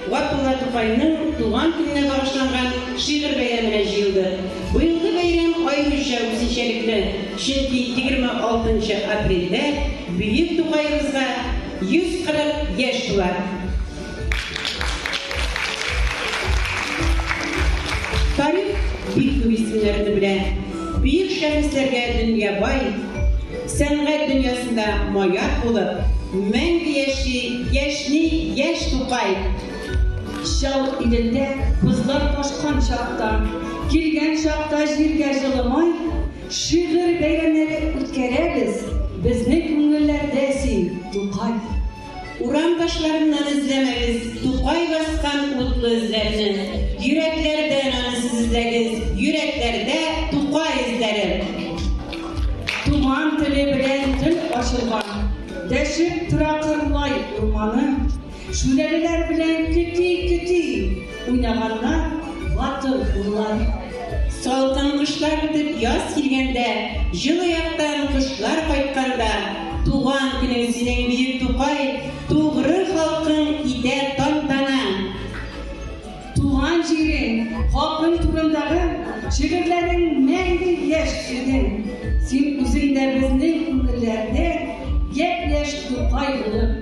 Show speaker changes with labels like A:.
A: Габдулла Тукайның туган көненә багышланган шигырь бәйрәменә җыелдык. Быелгы бәйрәм аеруча үзенчәлекле, чөнки 26 нчы апрельдә бөек Тукаебызга 140 яшь тула. Тарих бик күп исемнәрне белә. Бөек шәхесләргә дөнья бай. Сәнгать дөньясында маяк булып, мәңге яши, яшьни яшь Тукай!
B: Чал Иделдә бозлар ташкан чакта, Килгән чакта җиргә җылы май, Шигырь бәйрәмнәре үткәрәбез, Безнең күңелләрдә син, Тукай!
A: Урам ташларыннан эзләмәгез Тукай баскан утлы эзләрне, Йөрәкләрдән аны сез эзләгез, Йөрәкләрдә Тукай эзләре.
B: Туган теле белән тел ачылган, Дәшеп тора Кырлай урманы. Шүрәлеләр белән көти-көти Уйнаганнар батыр уллар.
A: Салкын кышлар үтеп, яз килгәндә, Җылы яктан кошлар кайтканда, Туган көнең синең, бөек Тукай, Тугры халкың итә тантана.
B: Туган җирең, халкың турындагы Шигырьләрең мәңге яшь ирдең. Син үзең дә безнең күңелләрдә Япь-яшь Тукай булып.